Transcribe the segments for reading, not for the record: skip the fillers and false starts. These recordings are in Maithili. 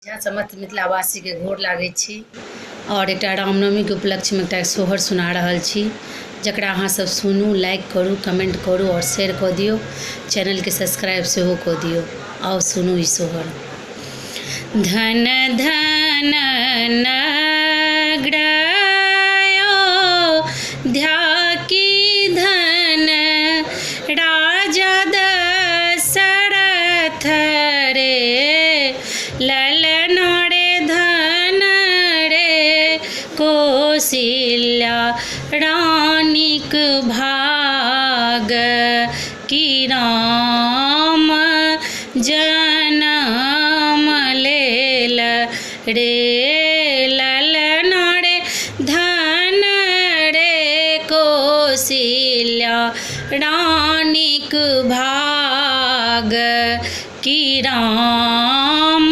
झा समस्त मिथिलावासीके गोर लागै छी आओर एकटा रामनवमीके उपलक्ष्यमे एकटा सोहर सुना रहल छी, जकरा अहाँसभ सुनू, लाइक करू, कमेंट करू आओर शेयर कऽ दियौ, चैनलके सब्सक्राइब सेहो कऽ दियौ। आउ सुनू ई सोहर। धन धन नगरयो ध्या की धन राजा दशरथ रे, ललन रे धन रे कौशल्या रानीक भाग की राम जनम लेल रे, ललन रे धन रे कौशल्या रानीक भाग की राम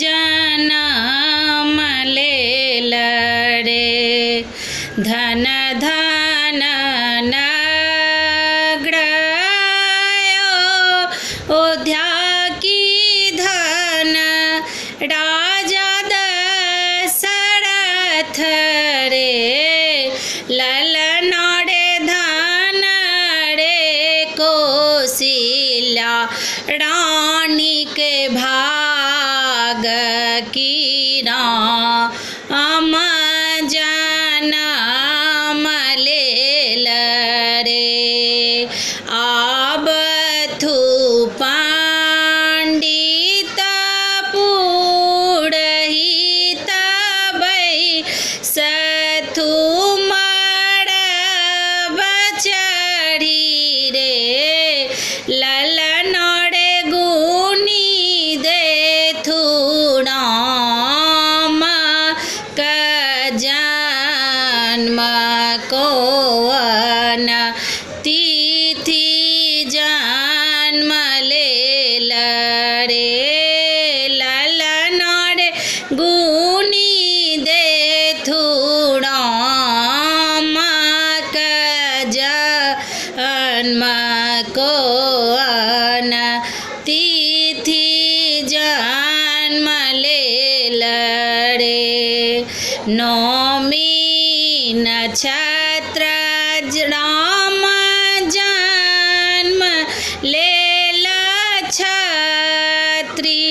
जनम लेल रे। धन धन नगरयो अयोध्या की धन राजा दशरथ रे, ललन रे धन रे कौशल्या रानीके भाग की राम जनम लेल रे। आबथु पंडित पुरहित बैसथु मड़ब चढ़ी रे, ललन रे गुनी देथु राम क जन्म कोन तिथि जन्म लेल रे, ललन रे गुनी देथु राम क जन्म कोन तिथि जन्म लेल रे। नौमी नक्षत्र राम जन्म लेल छत्री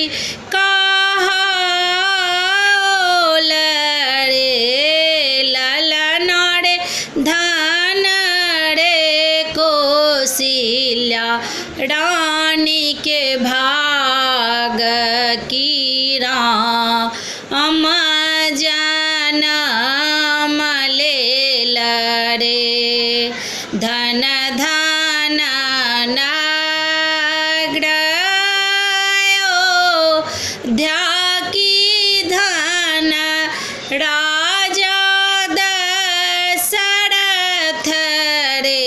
कहाओल रे, ललन रे धन रे कौशल्या रानीके भाग की राम जनम लेल रे। धन धन नगरयो अयोध्या की धन राजा दशरथ रे,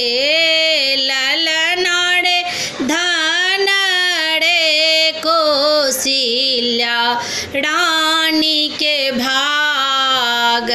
ललन रे धन रे कौशल्या रानीके भाग